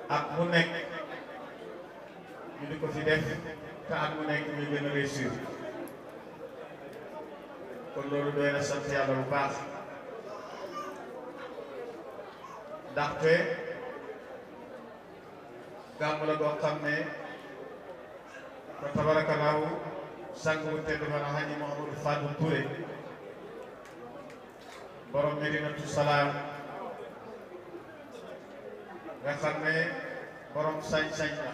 at mu nekk ñu di ko fi def te at mu nekk ñu gën a réussir kon loolu doy na sant yàlla bu baax ndaxte gàmmu la boo xam ne fa tabarakallaahu sang bu tedd ba na Haji Mouhamadou Fadou Touré borom Medinatu Salaam nga xam ne borom sañ-sañ la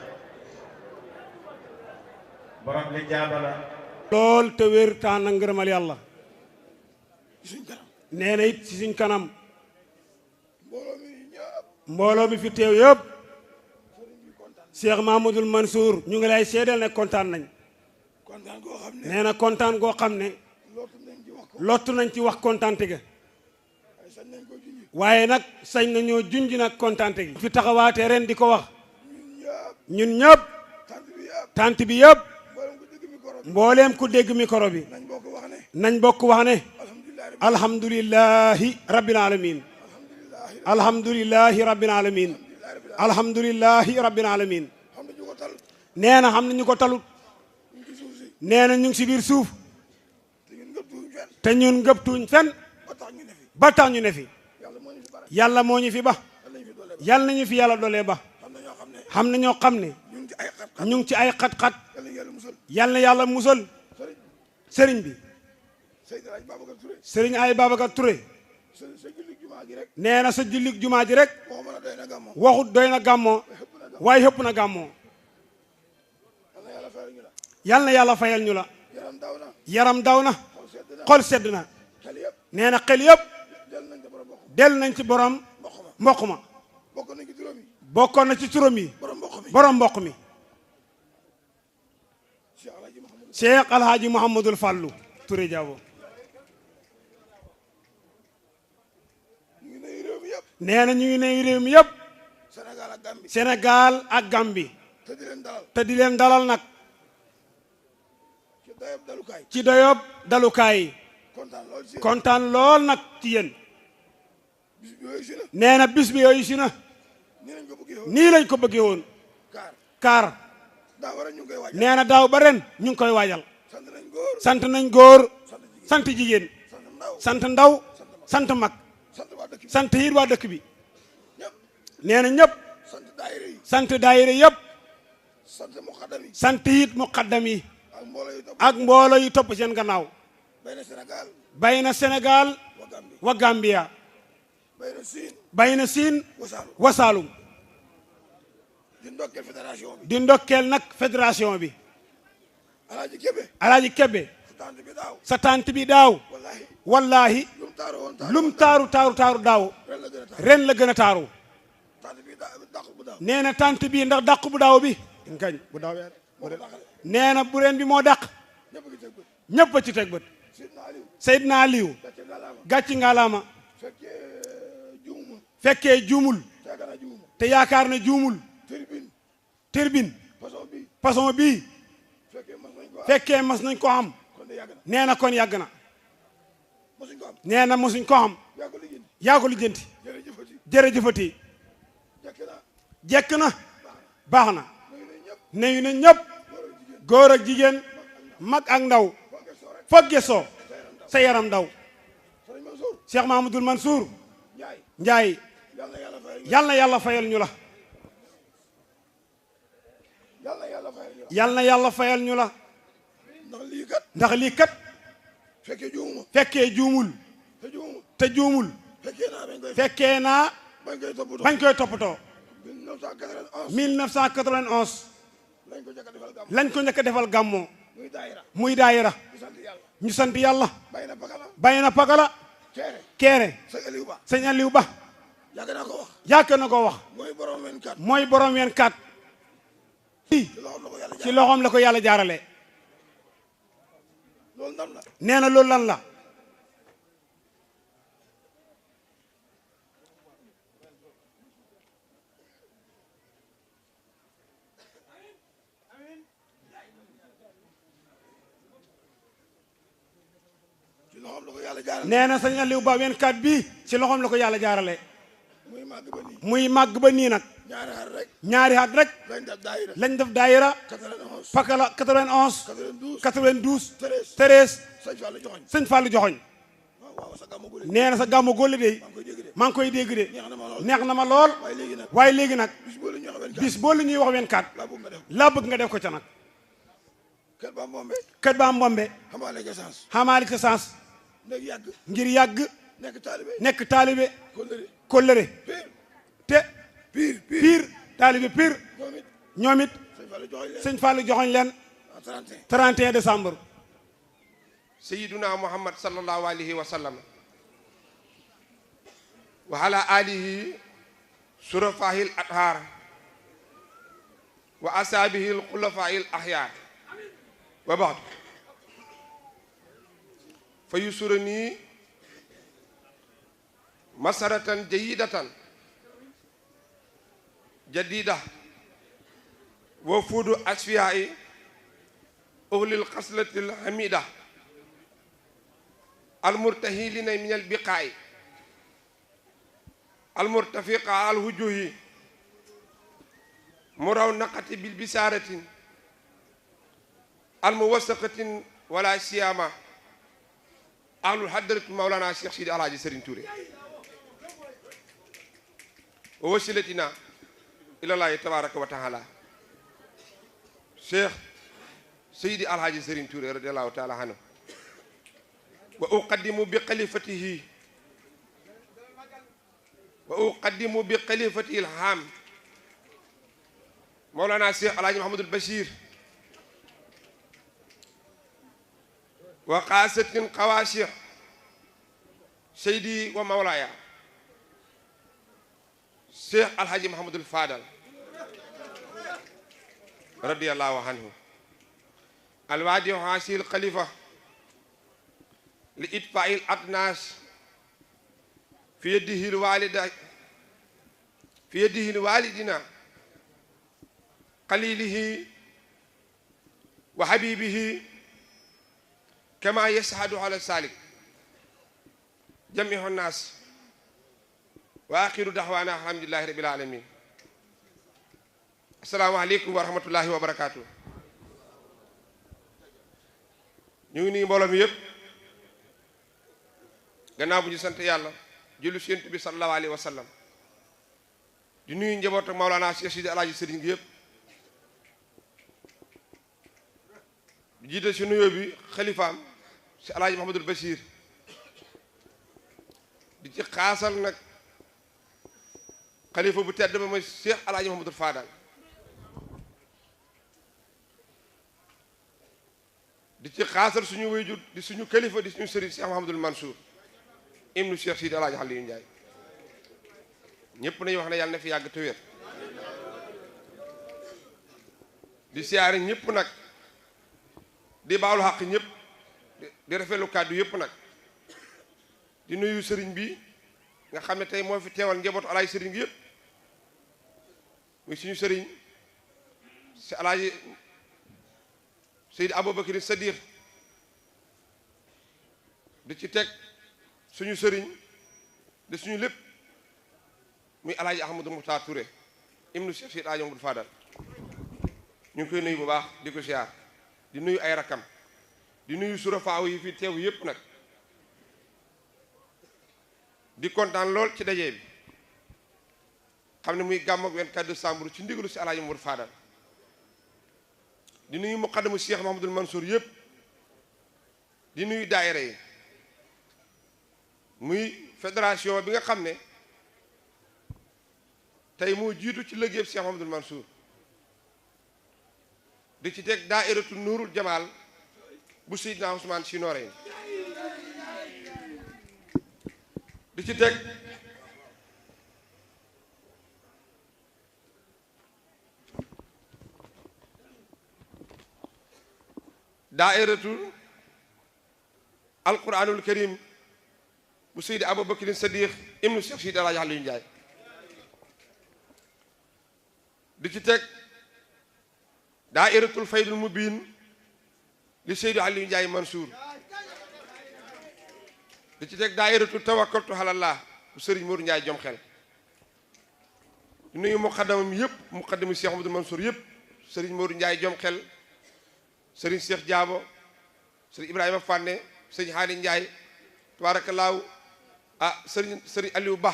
borom li jaaba la lool te wér taan na ngërëmal yàlla nee na it ci suñ kanam mbooloo mi fi teew yëpp Cheikh Mahmoudul Mansour ñu ngi lay seedeel ne kontaan nañ nee na kontaan goo xam ne lottu nañ ci wax kontaante ga waaye nag sañ nañoo junj nag kontaante gi fi taxawaatee ren di ko wax ñun ñëpp tant bi yëpp mbooleem ku dégg micro bi nañ bokk wax ne alhamdulillahi rabbil alamin alhamdulillahi rabbil alamin alhamdulillahi rabbil alamin nee na xam na ñu ko talut nee na ñu ngi si biir suuf te ñun ngëptuñ fenn ba tax ñu ne fi yàlla moo ñu fi ba yàlla nañu fi yàlla dolee ba xam na ñoo xam ne ñu ngi ci ay xat-xat yàlla na yàlla musal sëriñ bi sëriñ ay Babacar Touré nee na sa jullik jumaa ji rek waxut doy na gàmmoo waaye xëpp na gàmmoo yàlla na yàlla fayal ñu la yaram daw na xol sedd na nee na xel yëpp del nañ ci borom mboq ma bokkoon na ci turam yi borom mboq mi Cheikh Alhaji Mouhamadul Fallou Touré Diabo nee na ñu ngi nuyu réew mi yëpp Sénégal ak Gambie te di leen dalal nag ci doyob dalukaay kontaan lool nag ci yéen nee na bis bi yooyu si na nii lañ ko bëggee woon kaar nee na daaw ba ren ñu ngi koy waajal sant nañ góor sant jigéen sant ndaw sant mag sant it waa dëkk bi nee na ñëpp sant daayira yëpp sant it muqaddam yi ak mbooloo yi topp seen gannaaw bay na Sénégal wa Gambia bay na Siin wa Saalum di ndokkeel nag fédération bi Alaaji Kebe sa tant bi daaw wallahi lum taaru daaw ren la gën a taaru nee na tant bi ndax dàq bu daaw bi kañ bu daaw nee na bu ren bi moo dàq ñëpp a ci teg bët Seydina Aliou gàcci ngalaama fekkee juumul te yaakaar na juumul turbine façon bii fekkee mas nañ ko xam nee na kon yàgg na nee na mosuñ ko xam yaa ko lijjanti jërëjëfati jekk na baax na nuyu na ñëpp góor ak jigéen mag ak ndaw foog gesoo sa yaram ndaw Cheikh Mahmoudul Mansour Ndiaye yal na yàlla fayal ñu la yal na yàlla fayal ñu la ndax lii kat fekkee juumul te juumul fekkee naa bañ koy toppatoo 1991 lañ ko njëkk a defal gàmmoo muy daayira ñu sant yàlla bay na pagala keere sëñ Aliou Ba yàgg na ko wax mooy borom 24 ci loxoom la ko yàlla jaarale nee na loolu lan la nee na sëñ Aliou Ba 24 bii ci loxoom la ko yàlla jaarale muy màgg ba nii nag ñaari at rek lañ def daayira 91 92 13 sëñ Fallou joxoñ nee na sa gàmmu góole de maa ngi koy dégg de neex na ma lool waaye léegi nag bis boo la ñuy wax 24 laa bëgg nga def ko ca nag kër ba mbombe xamaali ca sens ngir yàgg nekk taalibe kóllëre te piir taalibe piir ñoom it sëñ Fallou joxoñ leen 31 décembre sayyiduna muhammad sallallahu alayhi wa sallam wa ala alihi surafahil athar wa ashabihil khulafa'il ahyar wa ba'd fa yusurani masaratan jayyidatan jadida wa fudu asfiya'i uhlil qaslatil hamida المرتهلين من البقاع المرتفقة على الوجوه مرونقة بالبسارة الموثقة ولا سيما أهل الحضرة مولانا الشيخ سيدي الحاج سيرين توري ووسيلتنا إلى الله تبارك وتعالى شيخ سيدي الحاج سيرين توري رضي الله تعالى عنه وأقدم بخليفته الهام مولانا الشيخ الحاج محمد البشير وقاسة قواشع سيدي ومولاي الشيخ الحاج محمد الفاضل رضي الله عنه الوادي هاشي الخليفة لإطفاء الأقناص في يده الوالدنا قليله وحبيبه كما يشهد على ذلك جميع الناس وآخر دعوانا الحمد لله رب العالمين السلام عليكم ورحمة الله وبركاته ñu ngi nii mbooloo mi yëpp gannaaw bu ñu sant yàlla julli ci Yonent bi sallallahu alayhi wa sallam di nuyu njaboot ak Maolana Cheikh Sidi Alaaji Serigne gi yëpp di jiite ci nuyoo bi xalifaam ci Alaaji Mahamadul Bachir di ci xaasal nag xalifa bu tedd ba mooy Cheikh Alaaji Mahamadul Fadal di ci xaasal suñu wayjur di suñu kalifa di suñu sëriñ Cheikh Mahamadul Mansour ibnu Cheikh Sidi Alaaji Aliou Ndiaye ñëpp nañu wax ne yàlla na fi yàgg te wér di siyaare ñëpp nag di baalu xaq ñëpp di rafetlu kàddu yëpp nag di nuyu sëriñ bi nga xam ne tey moo fi teewal njabootu Alaaji sëriñ gi yëpp muy suñu sëriñ si Alaaji Seydi Aboubacry Sadiq di ci teg suñu sëriñ di suñu lépp muy Alaaji Ahmadou Moukhtar Touré ibnu Cheikh Seydi Alaaji Mamadou Fadal ñu ngi koy nuyu bu baax di ko siyaar di nuyu ay rakam di nuyu surafaaw yi fi teew yépp nag di kontaan lool ci daje bi xam ne muy gàmm ak 24 décembre ci ndigalu si Alaaji Mamadou Fadal di nuyu muqaddamu Cheikh Mahamadul Mansour yépp di nuyu daayira yi muy fédération bi nga xam ne tey moo jiitu ci liggéeyam Cheikh Mahamadul Mansour di ci teg daairatu Nuurul Jamaal bu Seydina Ousmane Sy Noreyni di ci teg daairatu alquranul karim bu Seydi Aboubacry Sadiq ibnu Cheikh Sidi Alaaji Aliou Ndiaye di ci teg daairatul faydul mubin li Seydi Aliou Ndiaye Mansour di ci teg daairatul tawakkaltu alallah bu Serigne Mourou Ndiaye jom xel di nuyu muqaddamam yëpp muqaddamu Cheikh Amadou Mansour yëpp Serigne Modou Ndiaye jom xel Serigne Cheikh Diabo Serigne Ibrahima Fane Serigne Hadi Ndiaye tabaarakallaahu Serigne Aliou Ba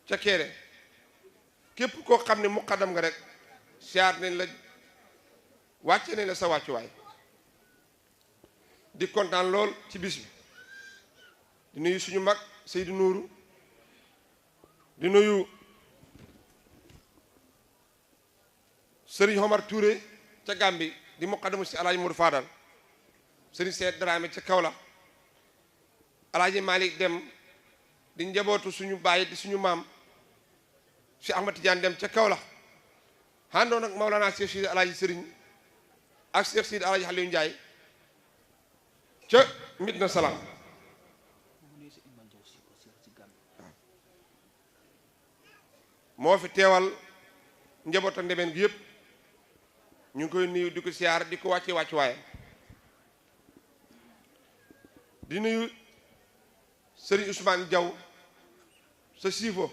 ca Kéré képp koo xam ne muqaddam nga rek siyaar nañ la wàcce nañ la sa wàccuwaay di kontaan lool ci bis bi di nuyu suñu mag Seydou Nourou di nuyu Serigne Omar Touré ca Gambie di muqaddamu si Alaaji Modou Fadal Serigne Seet Dramé ca Kaolack Alaaji Malick Dem di njabootu suñu baay di suñu maam si Ahmad Tidiane Dem ca Kaolack àndoon ak Maolana Cheikh Sidi Alaaji Serigne ak Cheikh Sidi Alaaji Aliou Ndiaye ca Medina Salaam moo fi teewal njabootam ndemeen gi yëpp ñu ngi koy nuyu di ko siyaar di ko wàcce waaye di nuyu Serigne Ousmane Diaw sa siifo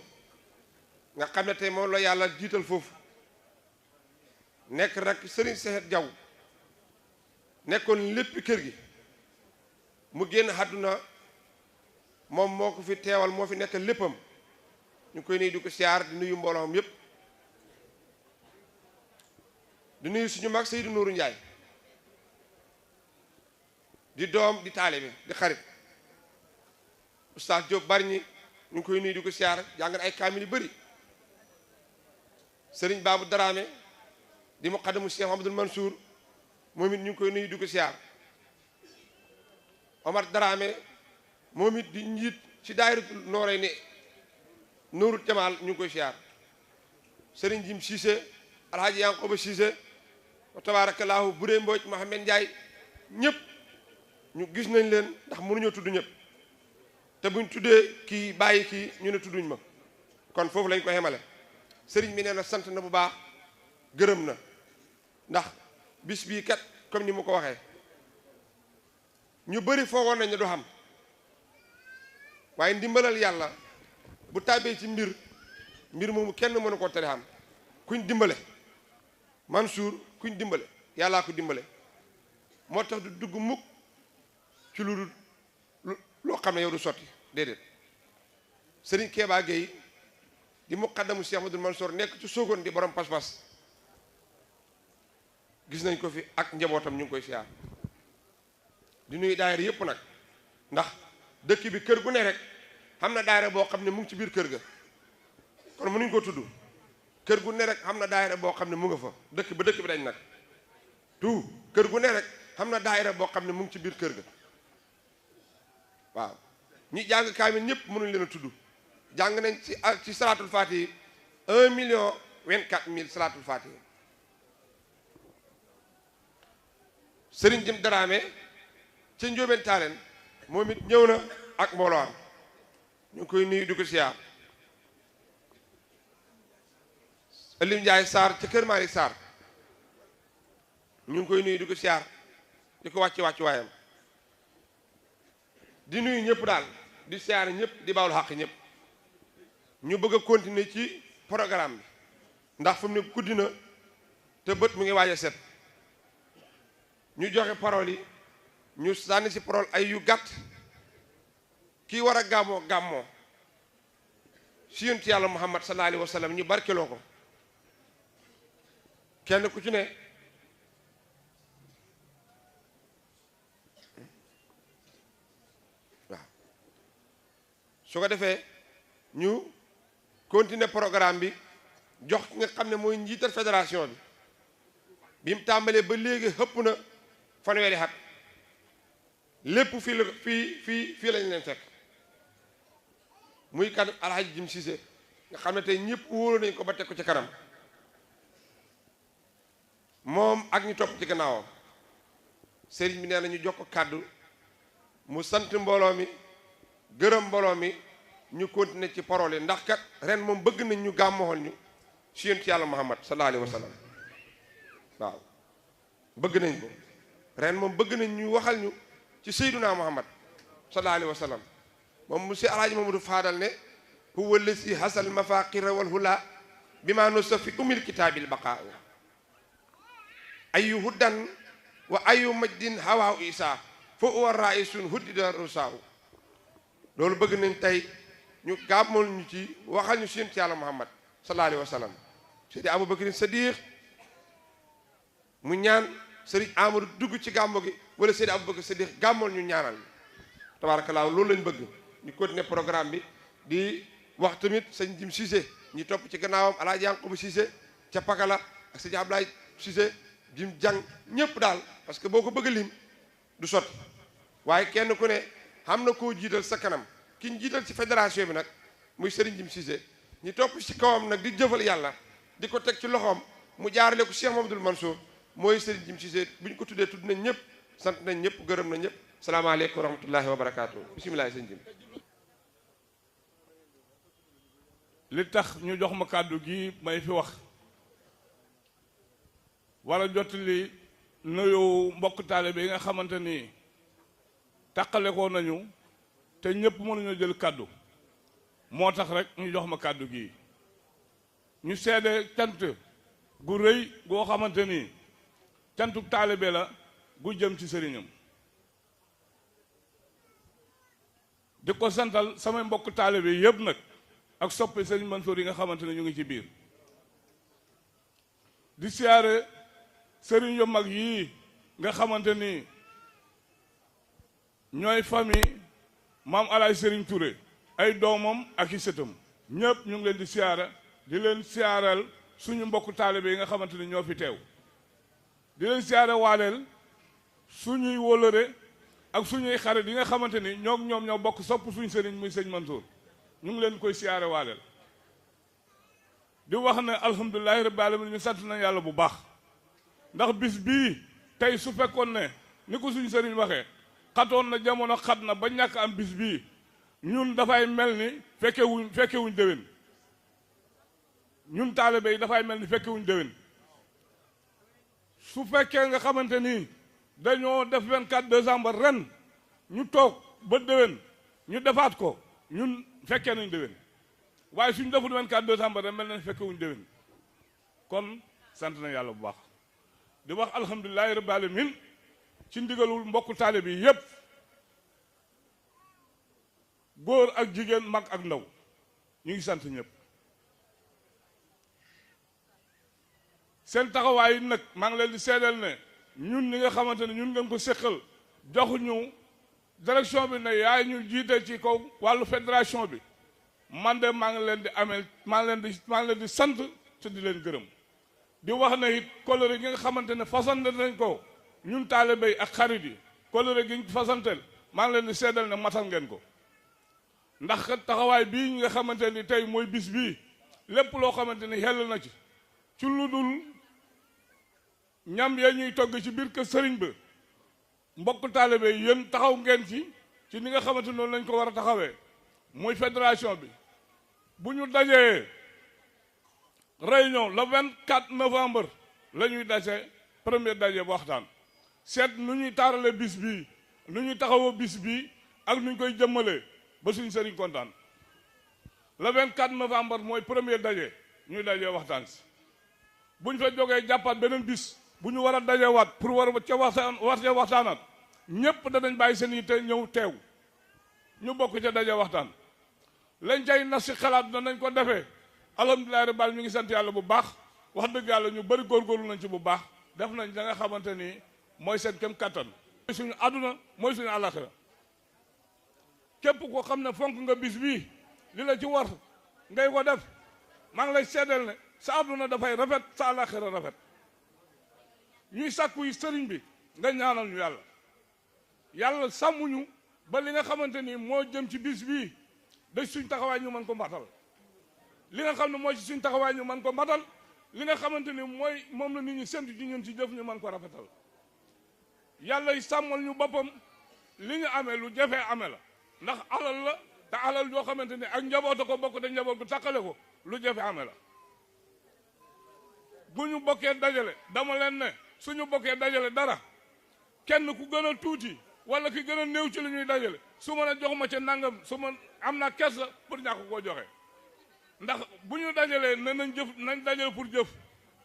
nga xam ne tey moom la yàlla jiital foofu nekk rek Serigne Sehet Diaw nekkoon lépp kër gi mu génn àdduna moom moo ko fi teewal moo fi nekk léppam ñu koy nuyu di ko siyaar di nuyu mbooloom yépp di nuyu suñu mag Seydou Nourou Ndiaye di doom di taalibe di xarit Oustaz Diop bari ñi ñu ngi koy nuyu di ko siyaar jàng na ay kaamil yu bëri Serigne Babou Dramé di muqaddamu Cheikh Amadou Mansour moom it ñu ngi koy nuyu di ko siyaar Omar Dramé moom it di njiit ci daayiratul nooray ne Nuurul Jamaal ñu ngi koy siyaar Serigne Jim Cissé Alhaji Yankoba Cissé wa tabaarakallaahu Buré Mbooj Mohamed Ndiaye ñëpp ñu gis nañ leen ndax mënuñoo tudd ñëpp te buñ tuddee kii bàyyi kii ñu ne tudduñ ma kon foofu lañ ko xemale Serigne bi nee na sant na bu baax gërëm na ndax bis bii kat comme ni mu ko waxee ñu bëri foogoon nañ ne du xam waaye ndimbalal yàlla bu tàbbee ci mbir moomu kenn mënu ko tere xam kuñ dimbale Mansour kuñ dimbale yàllaa ko dimbale moo tax du dugg mukk ci lu loo xam ne yow du sotti déedéet Serigne Kéba Gueye di muqaddamu Cheikh Amadou Mansour nekk ci Sokone di borom pas-pas gis nañ ko fi ak njabootam ñu ngi koy siyaar di nuyu daayira yëpp nag ndax dëkk bi kër gu ne rek xam na daayira boo xam ne mu ngi ci biir kër ga kon mënuñ ko tudd kër gu ne rek xam na daayira boo xam ne mu nga fa dëkk ba dëkk bi dañ nag tout kër gu ne rek xam na daayira boo xam ne mu ngi ci biir kër ga waaw ñi jàng kaamil ñëpp mënuñ leen a tudd jàng nañ ci salaatul faatihi 1,24,000 salaatul faatihi Serigne Jim Dramé ca Njóobeen Taaleen moom it ñëw na ak mbooloo am ñu ngi koy nuyu di ko siyaar Aliou Ndiaye Sarr ca Kër Malick Sarr ñu ngi koy nuyu di ko siyaar di ko wàcc waayam di nuyu ñëpp daal di siyaar ñëpp di bawlu xàq ñëpp ñu bëgg a continuer ci programme bi ndax fu mu ne guddi na te bët mu ngi waaj a set ñu joxe parole yi ñu sànni si parole ay yu gàtt kii war a gàmmoo si yonent yàlla Muhammad sallallahu alayhi wa sallam ñu barkeloo ko kenn ku ci ne waaw su ko defee ñu continuer programme bi jox ki nga xam ne mooy njiital fédération bi mu tàmbalee ba léegi xëpp na fanweeri xat lépp fii lañ leen fekk muy kan Alhaji Jim Cissé nga xam ne tey ñëpp wóolu nañ ko ba teg ko ci kanam moom ak ñu topp ci gannaawam Serigne bi nee na ñu jox ko kàddu mu sant mbooloo mi gërëm mbooloo mi ñu continuer ci parole yi ndax kat ren moom bëgg nañ ñu gàmmoxal ñu si yonent yàlla Muhammad sallallahu alayhi wa sallam waaw bëgg nañ ko ren moom bëgg nañ ñu waxal ñu ci Seydunaa Muhammad sallallahu alayhi wa sallam moom monsieur Alaaji Mamadou Fadal ne huwa allasi hasal mafaqira wal hula bima nusafi umil kitaabil baqaa ayu huddan wa ayu majdin hawaaw isa fa huwa raisun huddida rusaaw loolu bëgg nañ tey ñu gàmmal ñu ci waxal ñu seen ci yàlla Muhammad sallallahu alayhi wa sallam Seydi Aboubacar Sadiq mu ñaan Serigne Amadou dugg ci gàmmo gi wala Seydi Aboubacar Sadiq gàmmal ñu ñaanal tabaarakallaa loolu lañ bëgg ñu continuer programme bi di wax tamit sëñ Jim Cissé ñi topp ci gannaawam Alaaji Yankuba Cissé ca Pakala ak sëñ Ablaye Cissé Jim Jang ñëpp daal parce que boo ko bëgg a lim du sotti waaye kenn ku ne xam na koo jiital sa kanam ki ñu jiital ci fédération bi nag muy Serigne Jim Cissé ñi topp ci kawam nag di jëfal yàlla di ko teg ci loxoom mu jaarale ko Cheikh Mamadou Mansour mooy Serigne Jim Cissé bu ñu ko tuddee tudd nañ ñëpp sant nañ ñëpp gërëm nañ ñëpp salaamaaleykum wa rahmatullahi wa barakaatu bisimilah sëñ Jim. li tax ñu jox ma kàddu gi may fi wax wala jottali nuyu mbokk taalibe yi nga xamante ni tàqale ko nañu te ñëpp mënuñoo jël kàddu moo tax rek ñu jox ma kàddu gi ñu seede cant gu rëy goo xamante ni cantu taalibe la gu jëm ci sëriñam di ko santal samay mbokk taalibe yëpp nag ak soppi sëriñ Mansour yi nga xamante ne ñu ngi ci biir di siyaare sëriñ yu mag yii nga xamante ni ñooy famille maam alaay sëriñ Touré ay doomam ak i sëtam ñëpp ñu ngi leen di siyaara di leen siyaaral suñu mbokku taalibe yi nga xamante ni ñoo fi teew di leen siyaare waaleel suñuy wólëre ak suñuy xarit yi nga xamante ni ñoom ñoo bokk sopp suñu sëriñ muy sëñ Mansour ñu ngi leen koy siyaare waaleel di wax ne alhamdulilahi rabbil alamin ñu sant nañ yàlla bu baax ndax bis bii tey su fekkoon ne ni ko suñu sëriñ waxee xatoon na jamono xat na ba ñàkk am bis bii ñun dafay mel ni fekkewuñ déwén ñun taalibe yi dafay mel ni fekkewuñ déwén su fekkee nga xamante ni dañoo def 24 décembre ren ñu toog ba déwén ñu defaat ko ñun fekkee nañ déwén waaye suñ deful 24 décembre ren mel nañ fekkewuñ déwén kon sant na yàlla bu baax di wax alhamdulilahi rabbil alamin ci ndigalul mbokku taalibe yi yépp góor ak jigéen mag ak ndaw ñu ngi sant ñëpp seen taxawaay nag maa ngi leen di seedeel ne ñun ñi nga xamante ne ñun ngeen ko séqal joxuñu direction bi ne yaay ñu jiite ci kaw wàllu fédération bi man de maa ngi leen di amee maa ngi leen di sant te di leen gërëm di wax ne it coloré gi nga xamante ne fasante nañ ko ñun taalibe yi ak xarit yi coloré gi ñu fasanteel maa ngi leen di seedeel ne matal ngeen ko ndax taxawaay bii ñi nga xamante ni tey mooy bis bii lépp loo xamante ni xel na ci lu dul ñam ya ñuy togg ci biir kër sëriñ ba mbokk taalibe yéen taxaw ngeen ci ni nga xamante noonu lañ ko war a taxawee muy fédération bi bu ñu dajee réunion le 24 novembre la ñuy dase premier daje bu waxtaan seet nu ñuy taarale bis bii nu ñuy taxawoo bis bii ak nu ñu koy jëmmalee ba suñ sëriñ kontaan le 24 novembre mooy premier daje ñuy dajee waxtaan si bu ñu fa jógee jàppaat beneen bis bu ñu war a dajewaat pour war ca waxtaanaat ñëpp danañ bàyyi seen yitte ñëw teew ñu bokk ca daje waxtaan lañ cay nas si xalaat danañ ko defee alhamdulilah rabbil ñu ngi sant yàlla bu baax wax dëgg yàlla ñu bëri góorgóorlu nañ ci bu baax def nañ da nga xamante ni mooy seen kem kattan mooy suñu àdduna mooy suñu àllaxira képp ko xam ne fonk nga bis bii li la ci war ngay ko def maa ngi lay seedeel ne sa àdduna dafay rafet sa àllaxira rafet ñuy sàkku yi sëriñ bi nga ñaanal ñu yàlla sàmmuñu ba li nga xamante ni moo jëm ci bis bii da suñ taxawaay ñu mën ko matal li nga xam ne mooy ci suñ taxawaay ñu mën ko matal li nga xamante ni mooy moom la nit ñi séntu ci ñun ci jëf ñu mën ko rafetal yàlla sàmmal ñu boppam li ñu amee lu jafee amee la ndax alal la te alal yoo xamante ni ak njaboota ko bokk te njaboot ko takkale ko lu jafe amee la bu ñu bokkee dajale dama leen ne suñu bokkee dajale dara kenn ku gën a tuuti wala ki gën a néew ci lu ñuy dajale su ma ne jox ma ca nangam su ma am naa kersa pour ñàkk koo joxe ndax bu ñu dajalee ne nañ dajale pour jëf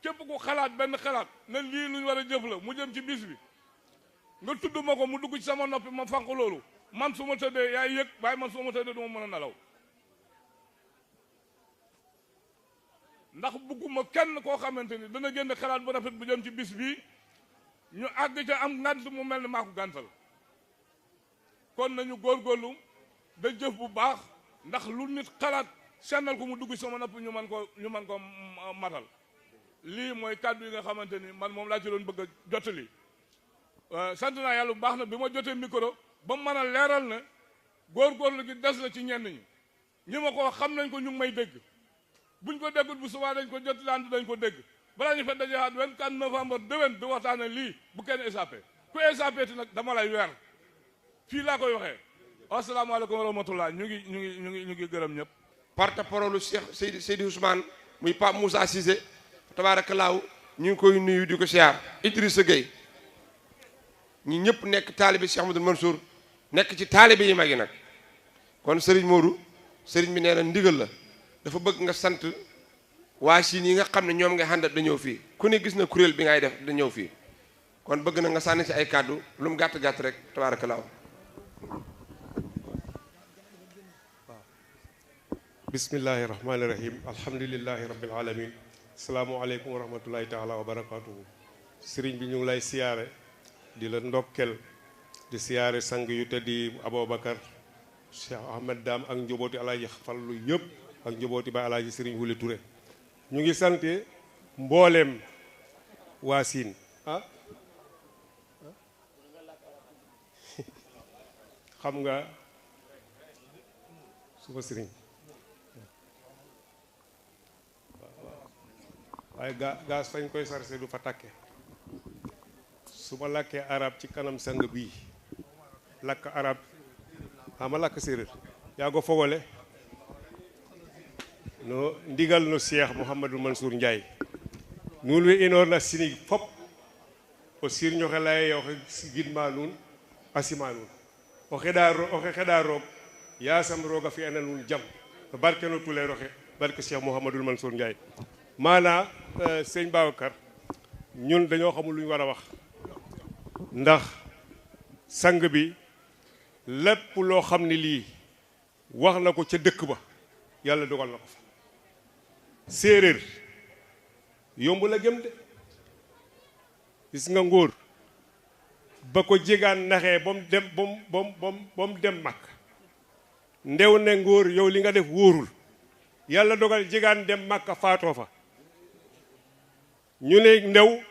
képp ku xalaat benn xalaat ne lii lu ñu war a jëf la mu jëm ci bis bi nga tudd ma ko mu dugg ci sama noppi ma fànq loolu man su ma tëddee yaay yëg waaye man su ma tëddee du ma mën a nelaw ndax bugguma kenn koo xamante ni dana génn xalaat bu rafet bu jëm ci bis bi ñu àgg ca am ngant mu mel ni maa ko gàntal kon nañu góorgóorlu da jëf bu baax ndax lu nit xalaat sennal ko mu dugg sama nopp ñu mën ko matal lii mooy kàddu yi nga xamante ni man moom laa ci doon bëgg a jottali sant naa yàlla bu baax na bi ma jotee micro ba mën a leeral ne góorgóorlu gi des na ci ñenn ñi ma ko xam nañ ko ñu ngi may dégg buñ ko déggul bu subaa dañ ko jot laan dañ ko dégg balaa ñu fa dajewaat 24 novembre déwén di waxtaane lii bu kenn échappé ku échappé ti nag dama lay weer fii laa koy waxee asalaamaaleykum wa rahmatullah ñu ngi gërëm ñëpp porte-parole Cheikh Seydi Ousmane muy Pape Moussa Cissé tabaarakallaahu ñu ngi koy nuyu di ko siyaar Idrissa Gueye ñi ñëpp nekk taalibe Cheikh Ahmadou Mansour nekk ci taalibe yi magi nag kon Serigne Modou Serigne bi nee na ndigal la dafa bëgg nga sant waa Siin yi nga xam ne ñoom nga àndat da ñëw fii ku ne gis na kuréel bi ngay def da ñëw fii kon bëgg na nga sànni ci ay kàddu lu mu gàtt-gàtt rek tabaarakallaahu bismillahi rahmaani rahim alhamdulillahi rabbil alamin asalaamualeykum wa rahmatullahi taala wa barakatuhu sëriñ bi ñu ngi lay siyaare di la ndokkel di siyaare sang yu teddi Aboubacar Cheikh Ahmed Dame ak njobooti alaaji Fallu yëpp ak njobooti ba alaaji sëriñ Wuli Touré ñu ngi sante mbooleem waa Siin xam nga suba sëriñ waaye gaas fañ koy sarse du fa takke su ma lakkee arab ci kanam sang bii lakk arab ma lakk séeréer yaa ko fogole no ndigal no Cheikh Mouhamadou Mansour Ndiaye nuun we inoor na sinig fop o sir ñoxe laye oxe gidma nuun a sima nuun oxe xeɗa roog yasam roog a fi'ana nuun jam no barke no tuleer oxe barke Cheikh Mouhamadou Mansour Ndiaye maanaa sëñ Babacar ñun dañoo xamul lu ñu war a wax ndax sang bi lépp loo xam ne lii wax na ko ca dëkk ba yàlla dogal na ko fa séeréer yomb la gëm de gis nga ngóor ba ko jegaan naxee ba mu dem mag ndew ne ngóor yow li nga def wóorul yàlla dogal jegaan dem Makka faatoo fa ñu ne ndew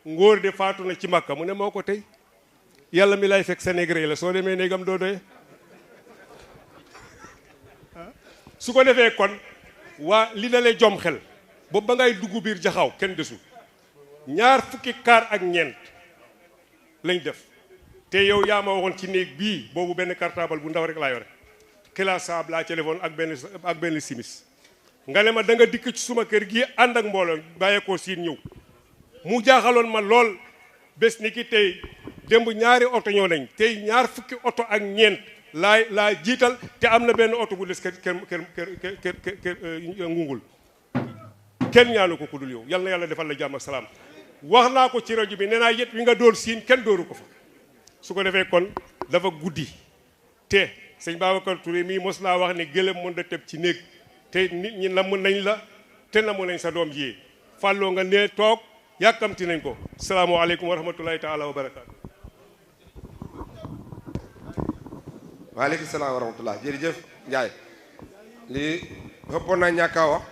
ngóor de faatu na ci Makka mu ne moo ko tey yàlla mi lay fekk Sénégal la soo demee néegam doo doye su ko defee kon waa li dalee jom xel boobu ba ngay dugg biir jaxaw kenn desul 20 kaar ak ñeent lañ def te yow yaa ma waxoon ci néeg bii boobu benn cartable bu ndaw rek laa yore classe saab laa téléphone ak benn simis nga ne ma da nga dikk ci suma kër gi ànd ak mbooloo bàyyeekoo Siin ñëw mu jaaxaloon ma lool bés ni ki tey démb ñaari oto ñoo nañ tey 20 oto ak ñeent laa jiital te am na benn oto bu des kër ngungul kenn ñaanu ko ku dul yow yal na yàlla defal la jàmm ak salaam wax naa ko ci rajo bi nee naa yet wi nga dóor Siin kenn dóoru ko fa su ko defee kon dafa guddi te sëñ Babacar Touré mii mos naa wax ne gëlëm mën da teb ci néeg te nit ñi namm nañ la te namm nañ sa doom ji fàlloo nga ne toog yàkkamti nañ ko salaamaaleykum wa rahmatulahi taala wa barakaatu. waaleykum salaam wa rahmatullah jërëjëf Ndiaye lii xëppoon naa ñàkk a wax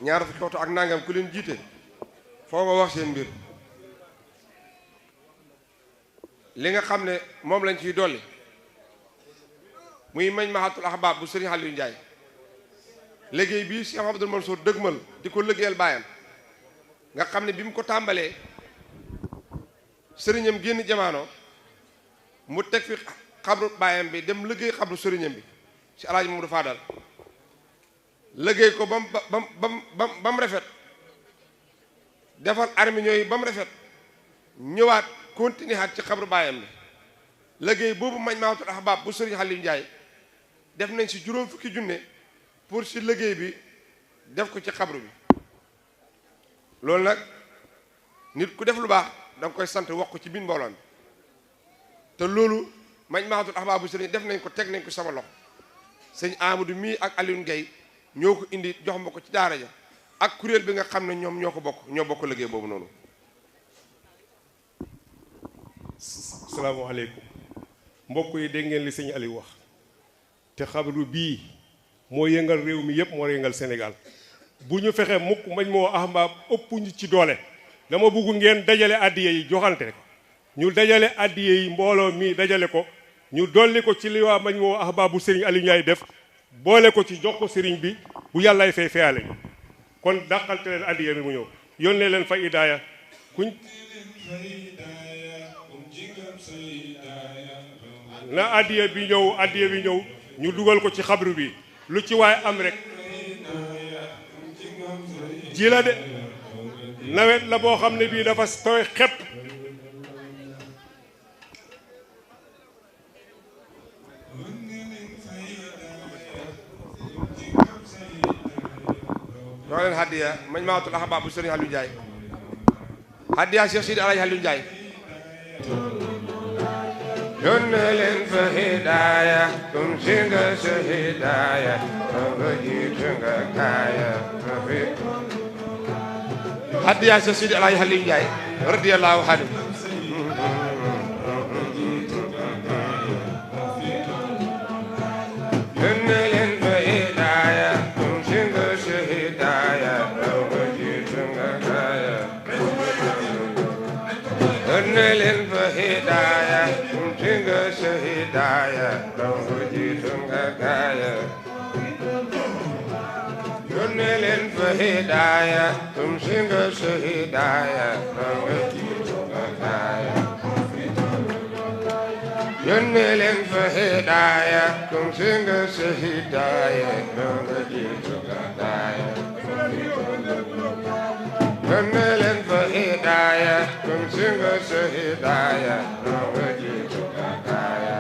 ñaar fukki waxtu ak nangam ku leen jiite foo nga wax seen mbir li nga xam ne moom lañ ciy dolli muy mañ mahatul ahbab bu Serigne Aliou Ndiaye liggéey bii Cheikh Abdoul Mansour dëgmal di ko liggéeyal baayam nga xam ne bi mu ko tàmbalee sëriñam génn jamono mu teg fi xabru baayam bi dem liggéey xabru sëriñam bi si alaaji Mamadou Fadal liggéey ko ba mu rafet defal arminion yi ba mu rafet ñëwaat continuer xaat ci xabru baayam bi liggéey boobu mañ maatul ahbab bu Serigne Aliou Ndiaye def nañ si 20 fukki junne pour si liggéey bi def ko ci xabru bi loolu nag nit ku def lu baax da nga koy sant wax ko ci biir mbooloo mi te loolu Majmahatoul Ahbabou Serigne def nañ ko teg nañ ko sama loxo sëñ Amadou mii ak Alioune Gueye ñoo ko indi jox ma ko ci daara ja ak kuréel bi nga xam ne ñoom ñoo bokk liggéey boobu noonu. salaamaaleykum mbokk yi dégg ngeen li sëñ Aliou wax te xabru bii moo yëngal réew mi yëpp moo yëngal Sénégal bu ñu fexe mukk Majmahatoul Ahbab ëpp ñu ci doole dama bëgg ngeen dajale addiye yi joxante ko ñu dajale addiye yi mbooloo mi dajale ko ñu dolli ko ci li waa Majmahatoul Ahbab bu Serigne Aliou Ndiaye def boole ko ci jox ko Serigne bi bu yàllaay fay feyale ñu kon dàqalte leen addiye bi mu ñëw yónnee leen fa idaaya kuñ na addiye bi ñëw ñu dugal ko ci xabru bi lu ci waay am rek ji la de nawet la boo xam ne bii dafa tooy xepp ñoo leen hadiya Majmahatoul Ahbab bu Serigne Aliou Ndiaye hadiya Cheikh Sidi Alaaji Aliou Ndiaye yónnee leen fa hidaaya kum si nga sa hidaaya nga jiitu nga kaaya fi hadiya Cheikh Sidi Alaaji Aliou Ndiaye radiyallahu anhu yónnee leen fa hidaaya kum si nga sa hidaaya nga jiitu nga kaaya yónnee leen fa hidaaya singa sa hidaaya nga jiitu nga gaaya yónnee leen fa hidaaya kum singa sa hidaaya nga jiitu nga gaaya yónnee leen fa hidaaya kum singa sa hidaaya nga jiitu nga gaaya yónnee leen fa hidaaya kum singa sa hidaaya nga jiitu nga gaaya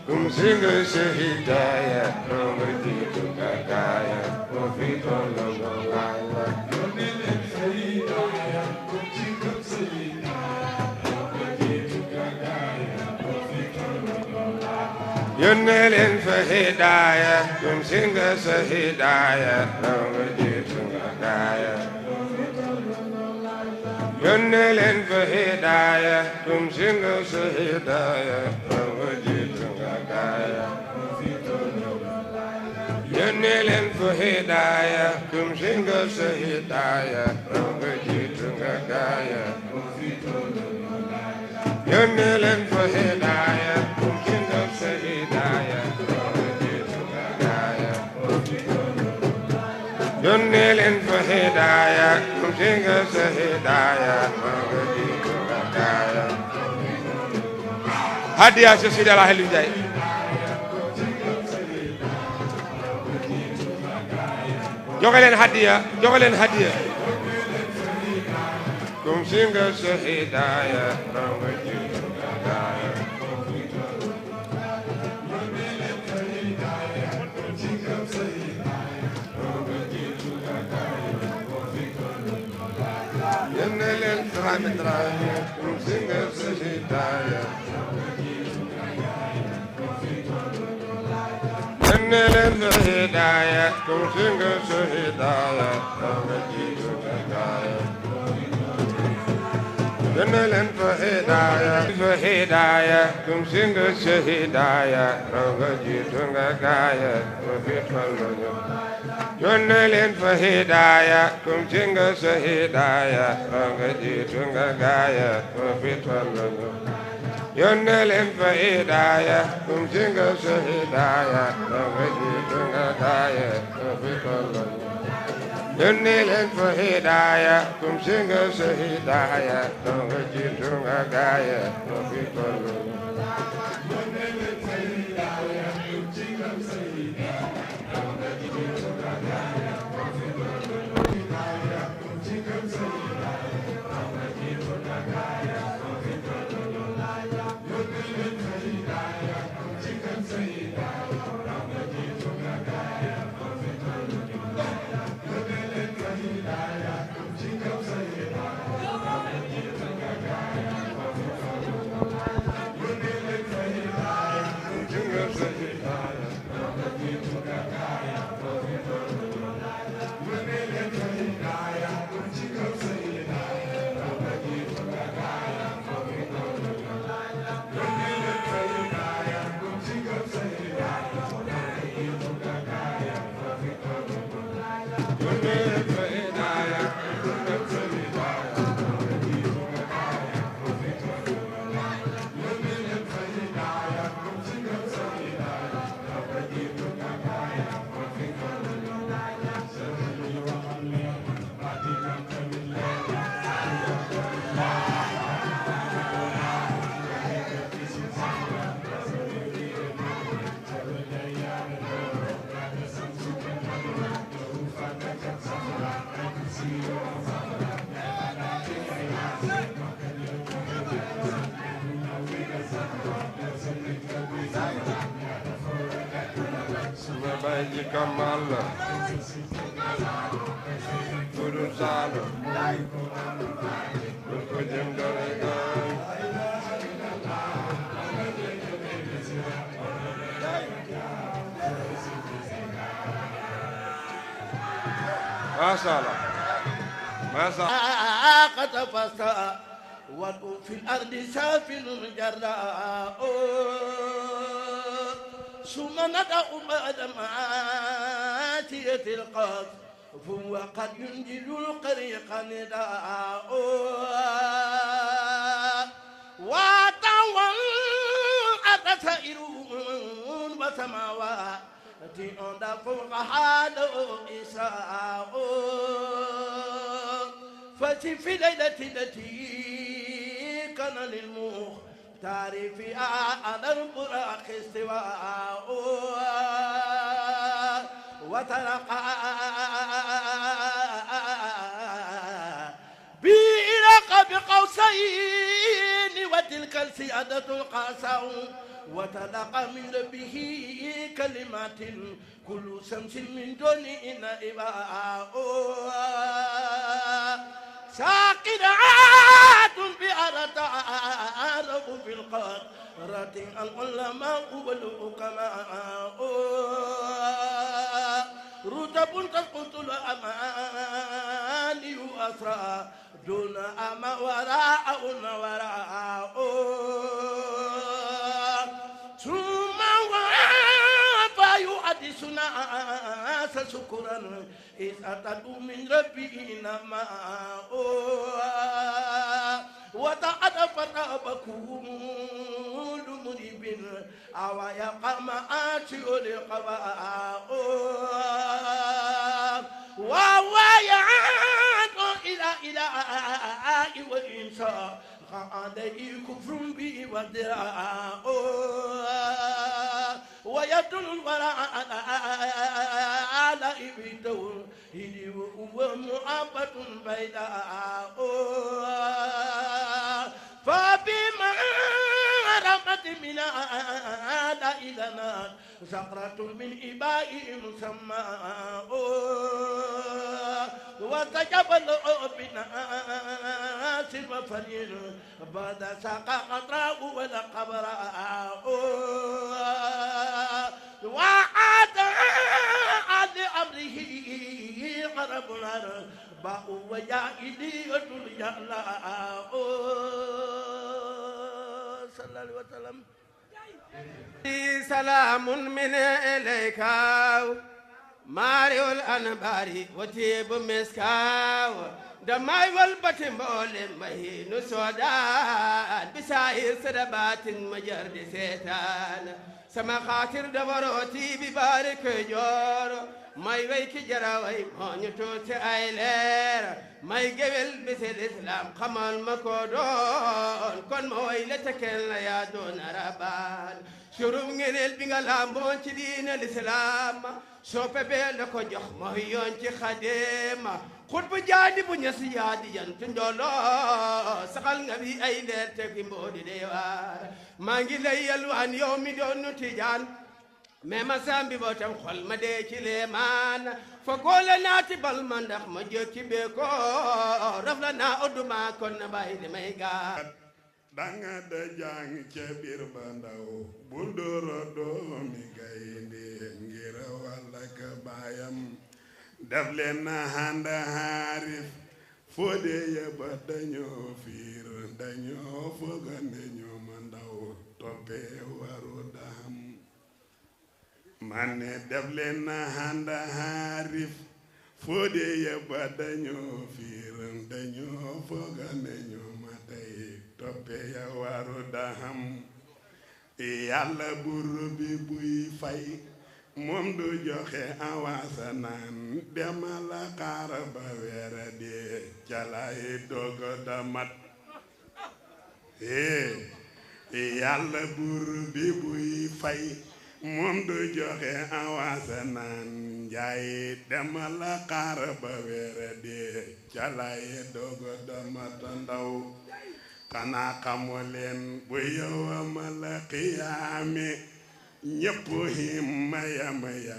kum singa sa hidaaya nga jiitu nga gaaya moo fi tollu nga gaaya yónnee leen fa hidaaya kum singa sa hidaaya nga jiitu nga gaaya yónnee leen fa hidaaya kum singa sa hidaaya nga jiitu nga gaaya yónnee leen fa hidaaya kum singa sa hidaaya nga jiitu nga gaaya yónnee leen fa hidaaya kum singa sa hidaaya nga jiitu nga gaaya yónnee leen fa hidaaya kum singa sa hidaaya nga jiitu nga gaaya hadiya Cheikh Sidi Alaaji Aliou Ndiaye joxe leen hadiya kum singa sa hidaaya nga jiitu nga gaaya yónnee leen Dramé kum singa sa hidaaya yónnee leen fa hidaaya kum singa sa hidaaya nga jiitu nga gaaya yónnee leen fa hidaaya kum singa sa hidaaya nga jiitu nga gaaya moo fi tollu yónnee leen fa hidaaya kum singa sa hidaaya nga jiitu nga gaaya moo fi tollu yónnee leen fa hidaaya kum singa sa hidaaya nga jiitu nga gaaya moo fi tollu yónnee leen fa hidaaya kum singa sa hidaaya nga jiitu nga gaaya moo fi tollu Kamala Guru Salo Guru Darega Masala قد فسا وضع في الأرض سافل جراء ثم ندعو بعد ماتية القاف فهو قد ينجل القريق نداء وطوى أتسائرون وسماوات عند فوق هذا إسراء ففي ليلة التي كان للمختار فيها على البراق استواء وتلقى بإلق بقوسين وتلك السيادة القاساء وتلقى من ربه كلمات كل شمس من دون إنائباء ساقرات بأرتعرف في القارة العلماء والحكماء رتب تسقط الأماني أسرى دون أما وراء وراء ثم فيحدثنا شكرا إذ أتوا من ربنا ما وتعرف كل مريب أو يقام آتي القضاء وهو يعاد إلى والإنسان عليه كفر به ودراء ويدل الوراء على إبدور وهو محبة بيداء فبما رمت من إلنا زقرة من إباء مسمى وتجبل بنا سلم فرير بعد ساقا قطراء ولا قبراء وعاد لأمره قرب النار باء وجائدي الجلاء صلى الله عليه وسلم سلام من إليك ماريو الأنباري وتيب مسكاو دماي والبتم بولم مهي نسودان بسائر سربات مجرد سيتان سما خاطر دبروتي ببارك جور ماي ويك جراوي مونيو توتي ايلر ماي جبل مثل الاسلام خمال مكودون كون موي لتكل يا دون ربان شروم ngeenel bi nga lamboon ci diine l'islam soo pepee la ko jox mooy yoon ci xadeema xut bu jaadi bu ñas yaadi jant njooloo saxal nga bi ay leer te ki mboodi deewaar maa ngi lay yalwaan yow mi doon nu tijaan mais ma sambi boo tam xol ma dee ci leemaan fa góole naati bal ma ndax ma jëkki bee ko raf la naa odduma kon na bàyyi di may gaar danga da jàng ca biir ba ndaw bu dóoro doomi gaynde ngir walla ka baayam daf leen na handa haarif foo dee yëba dañoo fiir dañoo fogande ñoo ma ndaw toppee waru dam man ne daf leen na handa haarif foo dee yebba dañoo fiiram dañoo fooga nañu ma tey toppe ya waru daham yàlla buur bi buy fay moom du joxe awaasa naan demal xaar ba weer dee calay dogo damat yàlla buur bi buy fay moom du joxe awaasa naan njaay demal xaar ba weer dee calay dogo damat ndaw xanaa xamu leen bu yowmal qiyaame ñépp himma yamaya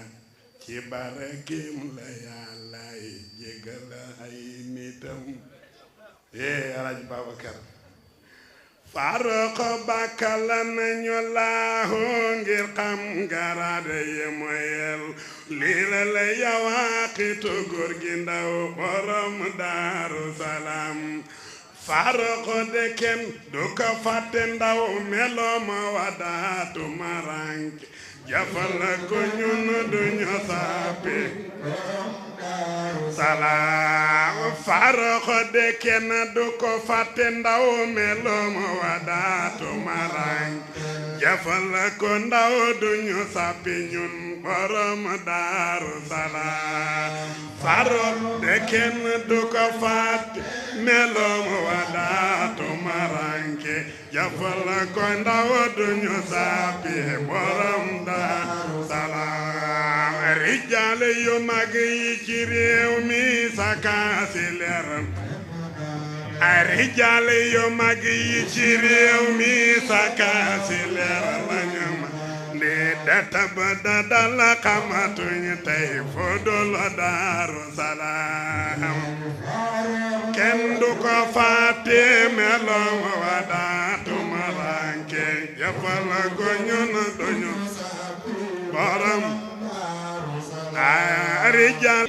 ci barakim la yàllay jégal ay nitam Alaaji Babacar Farooko bakkala nañu laahu ngir xam garaade yi moyel lii la yawaaqitu góor gi ndaw borom Daaru Salaam Farooko de kenn du ko fàtte ndaw melooma wadaatu maranke jafal ko ñun duñu sàppi salaam Farooko de kenn du ko fàtte ndaw melooma wadaatu maranke jafal ko ndaw duñu sàppi ñun borom Daaru Salaam Farooko de kenn du ko fàtte meloom wadaatu maranke jafal ko ndaw duñu sàppi borom Daaru Salaam rijaal yu mag yi ci réew mi sakaasi leer ay rijaal yu mag yi ci réew mi sakaasi leer lañu ma ndi datab da dal xamatuñ tey fu dul Daaru Salaam kenn du ko fàtte meloom wadaatu maranke jafal ko ñun duñu borom rijal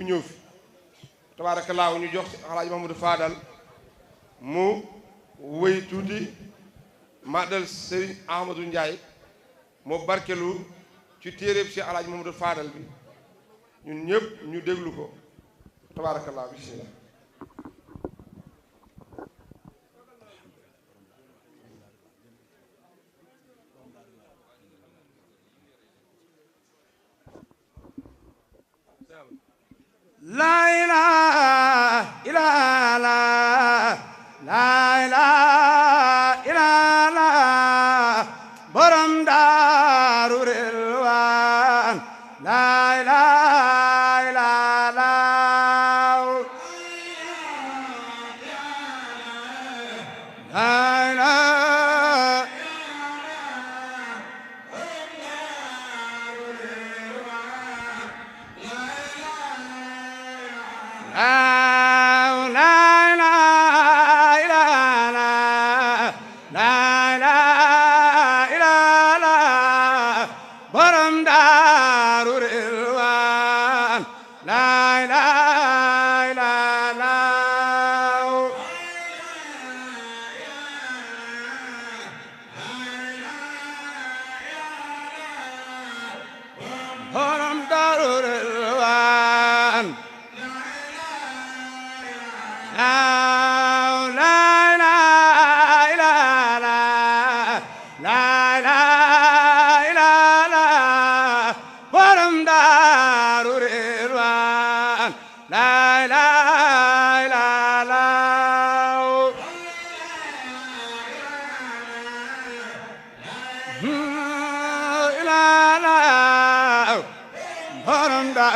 ñëw fi tabaarakallaahu ñu jox Alaaji Mamadou Fadal mu wëy tuuti maadal Serigne Ahmadou Ndiaye moo barkelu ci téeréeb si Alaaji Mamadou Fadal bi ñun ñëpp ñu déglu ko tabaarakallaahu bismillah La ilaha illallah la ilaha illallah borom Daaru Rilwaan la ilaha illallah la ilaha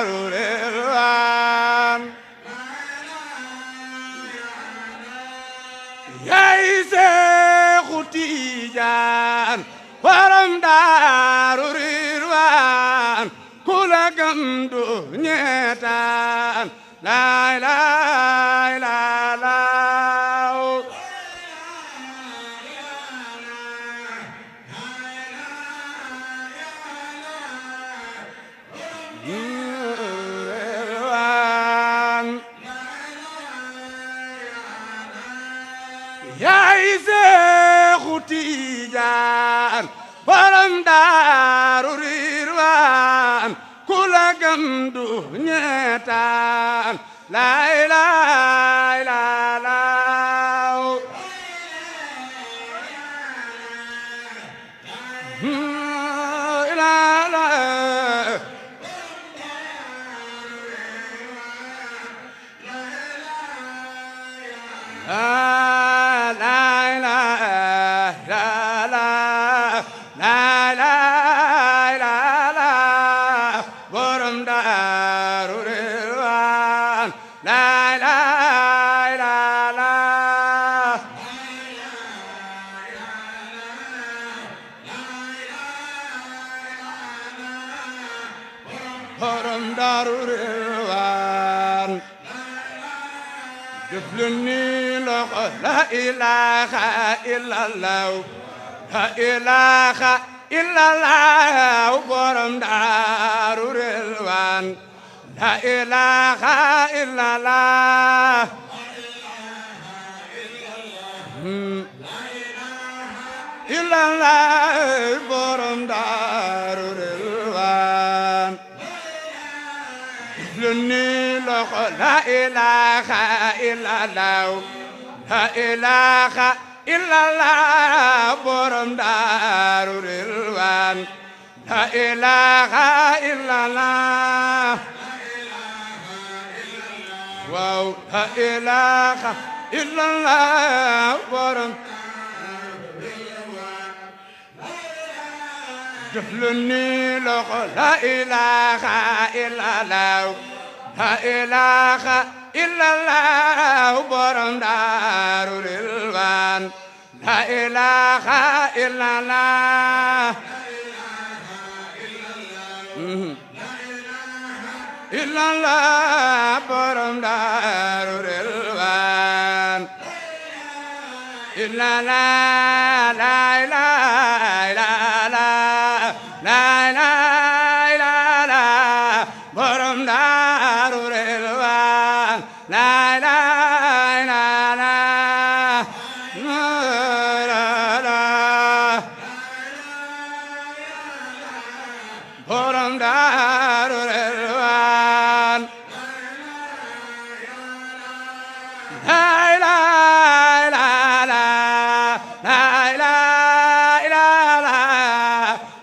daaru rilwaan yaay Seexu Tijaan borom daaru rilwaan ku la gëm du ñeetaan laay laay laay laay yaay Seexu Tijaan borom daaru rilwaan ku la gëm du ñeetaan laay laay laay laay borom daaru rilwaan def leen ni loxo la ilaha illallah la ilaha illallah borom daaru rilwaan la ilaha illallah illallah borom daaru rilwaan ni loxo la ilaha illallah la ilaha illallah borom daaru rilwaan la ilaha illallah waaw la ilaha illallah borom def leen ni loxo la ilaha illallah la ilaha illallah borom daaru rilwaan la ilaha illallah illallah borom daaru rilwaan illallah la ilaha illallah la ilaha borom daaru rilwaan la ilaha borom daaru rilwaan la ilaha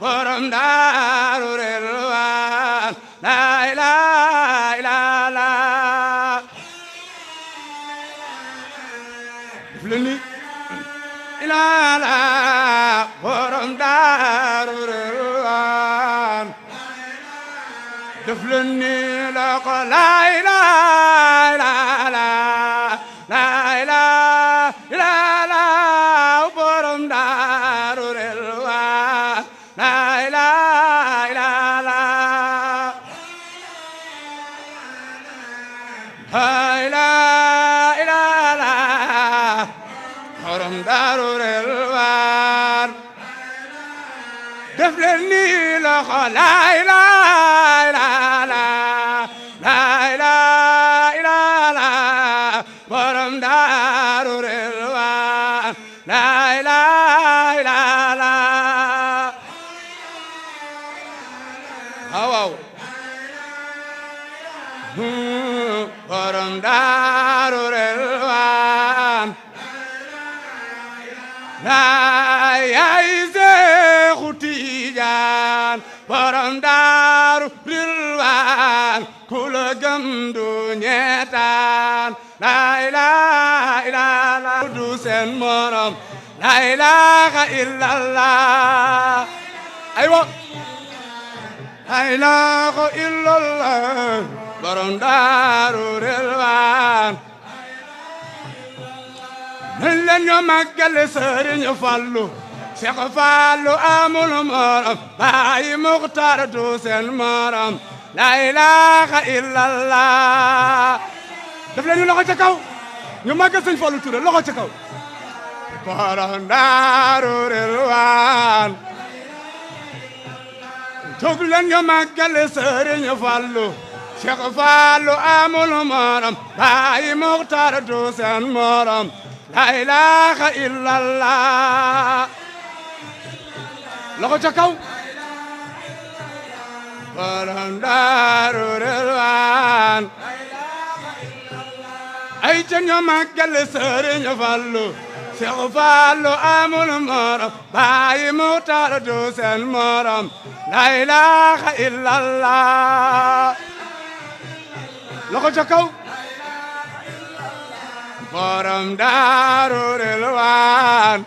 borom daaru rilwaan la ilaha leni ilala borom daaru rilwaan def leni la ko la ilaha borom daaru rilwaan la ilaha borom daaru rilwaan def leen ni loxo la ilaha borom daaru rilwaan la ilaha waaw borom daaru rilwaan yaay Seexu Tijaan borom daaru rilwaan ku la gëm du ñeetaan la ilaha illallah du seen morom la ilaha illallah aywa la ilaha illallah borom daaru relwaan nañ leen ñu màggal Serigne Fallou Cheikh Fallou amul morom Baay Muxtaar du seen morom la ilaha illallah daf leen ñu loxo ca kaw ñu màggal Sëñ Fallou Touré loxo ca kaw borom daaru relwaan jóg leen ñu màggal Serigne Fallou Cheikh Fallou amul morom Baay Muxtaar du seen morom la ilaha illallah loxo ca kaw borom daaru relwaan ay ca ñu màggal Serigne Fallou Cheikh Fallou amul morom Baay Muxtaar du seen morom la ilaha illallah loxo ca kaw borom daaru relwaan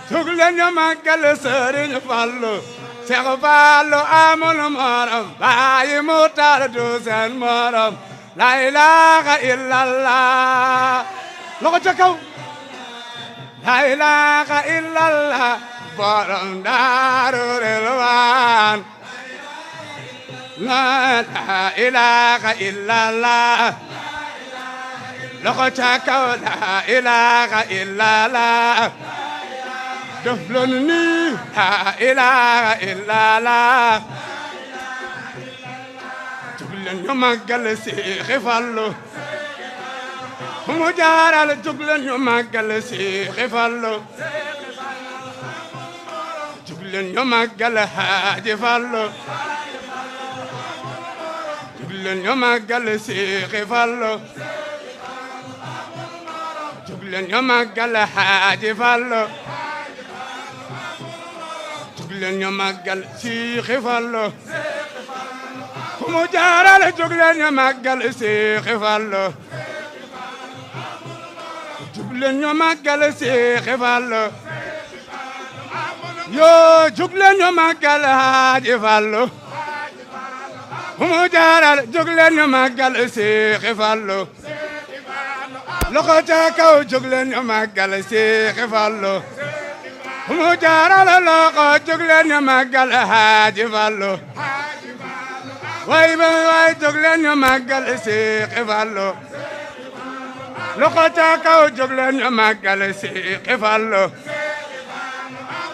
jóg leen ñu màggal Serigne Fallou Cheikh Fallou amul morom Baay Muxtaar du seen morom la ilaha illallah loxo ca kaw la ilaha illallah borom daaru relwaan la ilaha illallah loxo ca kaw la ilaha illallah def leen ni la ilaha illallah jóg leen ñu màggal Seex Fallu fu mu jaaral jóg leen ñu màggal Seex Fallu jóg leen ñu màggal Haaji Fallu jóg leen ñu màggal Seex Fallu jóg leen ñu màggal Haaji Fallu jóg leen ñu màggal Seex Fallu fu mu jaaral jóg leen ñu màggal Seex Fallu jóg leen ñu màggal Seex Fallu yoo jóg leen ñu màggal Haaji Fallu fu mu jaaral jóg leen ñu màggal Seex Fallu loxo ca kaw jóg leen ñu màggal Seex Fallu fu mu jaaral loxo jóg leen ñu màggal Haaji Fallu way jóg leen ñu màggal Seex Fallu loxo ca kaw jóg leen ñu màggal Seex Fallu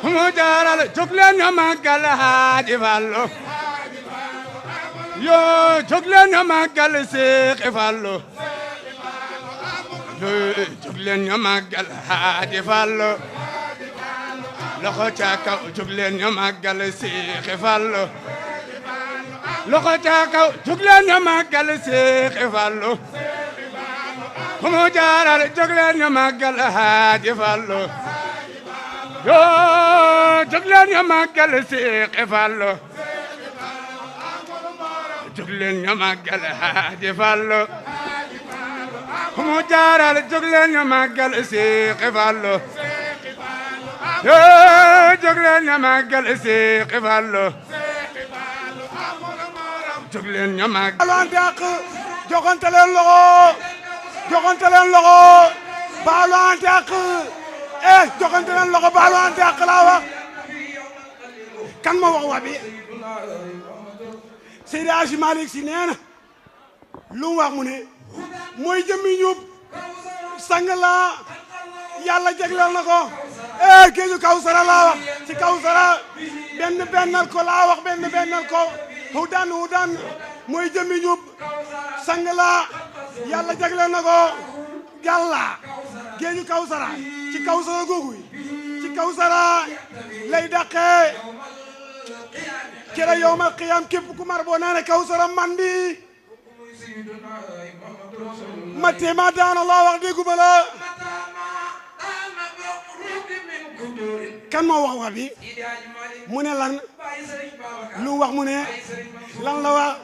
fu mu jaaral jóg leen ñu màggal Haaji Fallu yoo jóg leen ñu màggal Seex Fallu jóg leen ñu màggal Haaji Fallu loxo ca kaw jóg leen ñu màggal Seex Fallu loxo ca kaw jóg leen ñu màggal Seex Fallu fu mu jaaral jóg leen ñu màggal Haaji Fallu yoo jóg leen ñu màggal Seex Fallu jóg leen ñu màggal Haaji Fallu fu mu jaaral jóg leen ñu màggal Seex Fallu yoo jóg leen ñu màggal Seex Fallu jóg leen ñu màggal baalu àq joxante leen loxo baalu àq joxante leen loxo baalu àq laa wax kan ma wax wa bi Seydi Hadji Malick Sy nee na lu mu wax mu ne mooy jëmmi ñub sang la yàlla jagleel na ko géeju Kawsara laa wax ci Kawsara bennal ko laa wax bennal ko hudan mooy jëmmi ñub sang la yàlla jagleel na ko yàlla géeju Kawsara ci Kawsara googu ci Kawsara lay daqee kera yowmal qiyam képp ku mar boo naane Kawsara mandi ma téema daana loo wax dégguma la kan moo wax bi mu ne lan lu wax mu ne lan la wax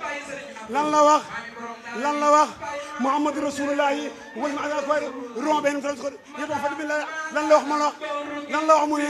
lan la wax lan la wax Muhammadu Rasulullahi wal ma ala koy ron ben ko yeto fa billah lan la wax ma la wax lan la wax mu ne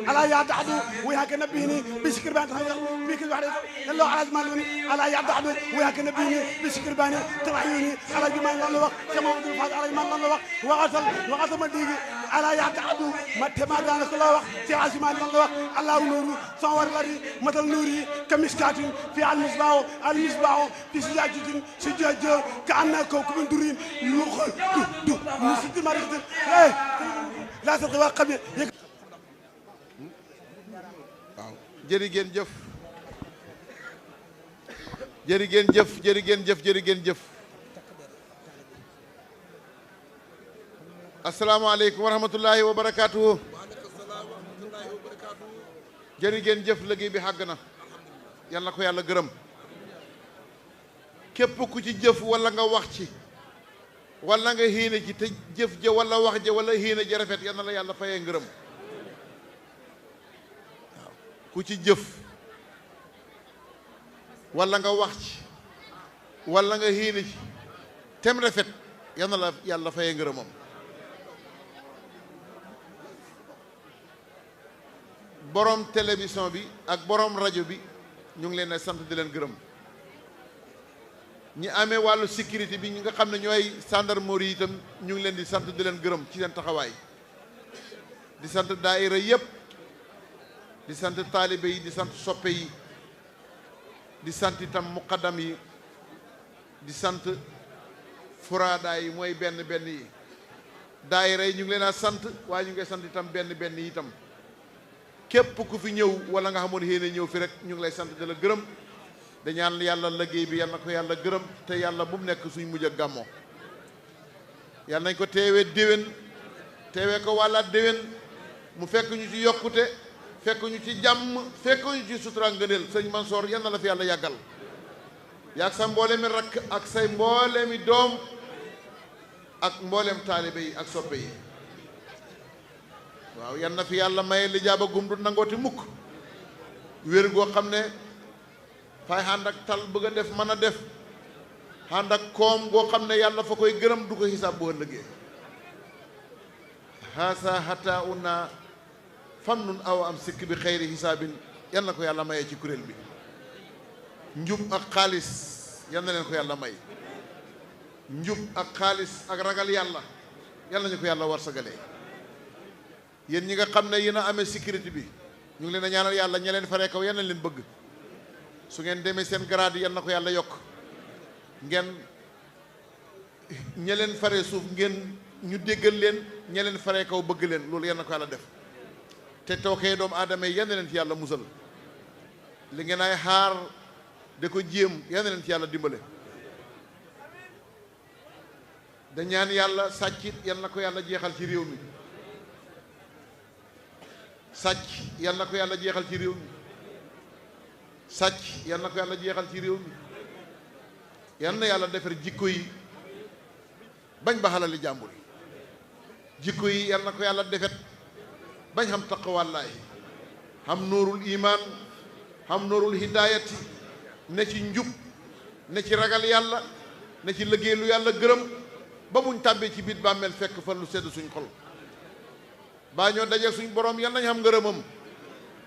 ala ya ta'du wa ya ka nabini bi shikr ban tahya bi kil wahid lan la wax ala maluni ala ya ta'du wa ya ka nabini bi shikr ban tahayuni ala ji man lan la wax sama Muhammadu Fad ala man lan la wax waxatal ma digi ala ya ta'du ma tema dan ko la wax ci asima lan la wax allah nuru sa war lari matal nuri kamiskatin fi al misbah fi sijajatin sijaja ka annako من دورين يخل دو نسيت ما رحت ايه لا تلقى قبل jërë ngeen jëf jërë ngeen jëf jërë ngeen jëf jërë ngeen jëf asalaamaaleykum wa rahmatullahi wa barakaatuhu jërë ngeen jëf liggéey bi xàgg na yal na ko yàlla gërëm képp ku ci jëf wala nga wax ci wala nga xiine ci te jëf ja wala wax ja wala xiine ja rafet yal na la yàlla fayee ngërëm waaw ku ci jëf wala nga wax ci wala nga xiine ci tem rafet yal na la yàlla fayee ngërëmam borom télévision bi ak borom rajo bi ñu ngi leen a sant di leen gërëm ñi amee wàllu sécurité bi ñi nga xam ne ñooy gendarmerie itam ñu ngi leen di sant di leen gërëm ci seen taxawaay di sant daayira yépp di sant taalibe yi di sant soppe yi di sant itam muqaddam yi di sant furaada yi mooy benn benn yi daayira yi ñu ngi leen a sant waaye ñu ngi sant itam benn benn yi itam képp ku fi ñëw wala nga xamoon yéene ñëw fi rek ñu ngi lay sant di la gërëm da ñaan yàlla liggéey bi yal na ko yàlla gërëm te yàlla bu mu nekk suñ mujj ak gàmmoo yàlla nañ ko teewee déwén teewee ko wàllaat déwén mu fekk ñu ci yokkute fekk ñu ci jàmm fekk ñu ci sutura ngëneel sëñ Mansour yal na la fi yàlla yàggal yaag sa mboole mi rakk ak say mboole mi doom ak mboolem taalibe yi ak soppe yi waaw yal na fi yàlla maye li jaaba gumdu nangooti mukk wér goo xam ne fay ànd ak tal bëgg a def mën a def ànd ak koom goo xam ne yàlla fa koy gërëm du ko xisaab bu ëllëgee haasa hata una fannun aw am sikk bi xeyri xisaabin yal na ko yàlla mayee ci kuréel bi njub ak xaalis yal na leen ko yàlla may njub ak xaalis ak ragal yàlla yal nañu ko yàlla war sagalee yéen ñi nga xam ne yéen a amee sécurité bi ñu ngi leen a ñaanal yàlla ña leen faree kaw yal na leen bëgg su ngeen demee seen grade yal na ko yàlla yokk ngeen ña leen faree suuf ngeen ñu déggal leen ña leen faree kaw bëgg leen loolu yal na ko yàlla def te tookee doomu aadama yi yal na leen ci yàlla musal li ngeen ay xaar da ko jéem yal na leen ci yàlla dimbale da ñaan yàlla sàccit yal na ko yàlla jeexal ci réew mi sàcc yal na ko yàlla jeexal ci réew mi sàcc yal na ko yàlla jeexal ci réew mi yal na yàlla defar jikko yi bañ ba xalali jàmbur yi jikko yi yal na ko yàlla defet bañ xam taqwallaahi xam nóorul imaan xam nóorul hidaayati ne ci njub ne ci ragal yàlla ne ci liggéey lu yàlla gërëm ba muñ tàbbee ci biir bàmmeel fekk fa lu sedd suñ xol baa ñoo dajee suñ borom yal nañ xam ngërëmam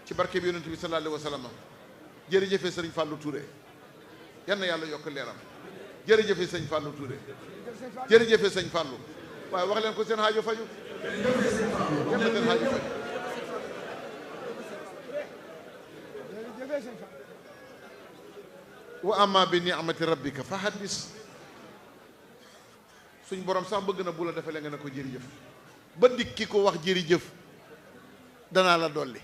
ci barke bi yonent bi sallallahu alayhi wa sallam jërëjëfe sëriñ Fallou Touré yal na yàlla yokk leeram jërëjëfe sëñ Fallou Touré jërëjëfe sëñ Fallou waaye wax leen ko seen xaajo faju yal na seen xaajo faju wa amma bi ni'mati rabbika fa haddis suñ borom sax bëgg na bu la defalee nga ne ko jërëjëf ba dikki ko wax jërëjëf danaa la dolli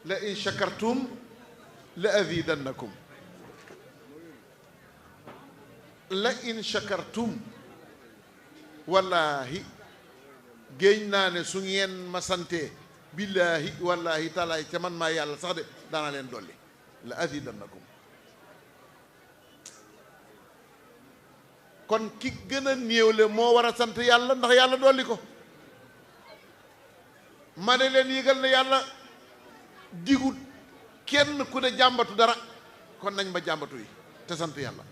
la in shakartum la azidannakum la in shakartum wallahi géeñ naa ne su ngeen ma santee billaahi wallahi taalaay ca man maa yàlla sax de danaa leen dolli la azidannakum kon ki gën a néewle moo war a sant yàlla ndax yàlla dolli ko ma ne leen yëgal na yàlla digut kenn ku ne jàmbatu dara kon nañ ba jàmbatu yi te sant yàlla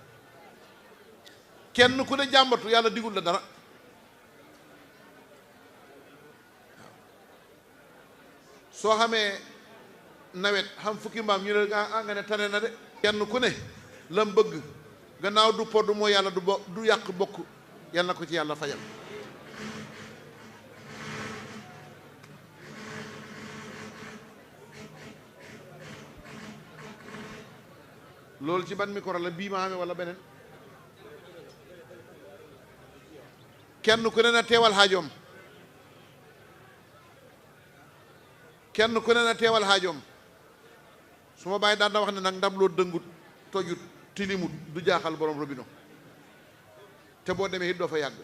kenn ku ne jàmbatu yàlla digul la dara soo xamee nawet xam fukki mbaam ñu ne nga ne tane na de kenn ku ne lam bëgg gannaaw du podd moo yàlla du yàq bokk yàlla na ko ci yàlla fajal loolu ci ban micro la bii ma xamee wala beneen kenn ku ne na teewal xaajoom kenn ku ne na teewal xaajoom su ma bàyyi daan na wax ne nag ndab loo dëngut tojut tilimut du jaaxal borom robino te boo demee it doo fa yàgg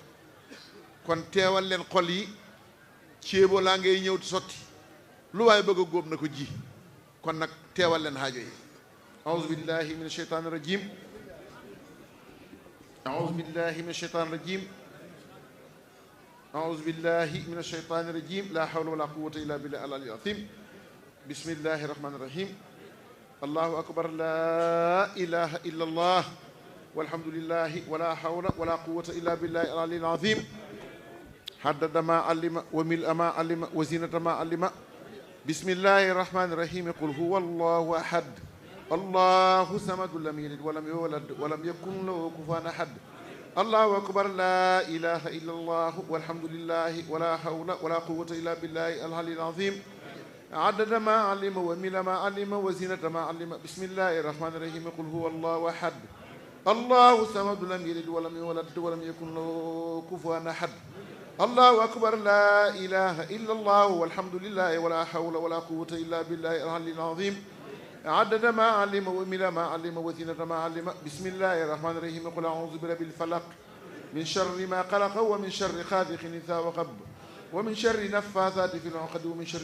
kon teewal leen xol yi ceebo laa ngay ñëw sotti lu waaye bëgg a góob na ko ji kon nag teewal leen xaajo yi أعوذ بالله من الشيطان الرجيم أعوذ بالله من الشيطان الرجيم أعوذ بالله من الشيطان الرجيم لا حول ولا قوة إلا بالله العلي العظيم بسم الله الرحمن الرحيم الله أكبر لا إله إلا الله والحمد لله ولا حول ولا قوة إلا بالله العلي العظيم حدد ما علم وملء ما علم وزينة ما علم بسم الله الرحمن الرحيم قل هو الله أحد الله صمد لم يلد ولم يولد ولم يكن له كفوا أحد الله أكبر لا إله إلا الله والحمد لله ولا حول ولا قوة إلا بالله العلي العظيم عدد ما علم ومل ما علم وزينة ما علم بسم الله الرحمن الرحيم قل هو الله أحد الله صمد لم يلد ولم يولد ولم يكن له كفوا أحد الله أكبر لا إله إلا الله والحمد لله ولا حول ولا قوة إلا بالله العلي العظيم عدد ما علم ومل ما علم وزينة ما علم بسم الله الرحمن الرحيم قل أعوذ برب الفلق من شر ما خلق ومن شر خاذق إذا وقب ومن شر نفاثات في العقد ومن شر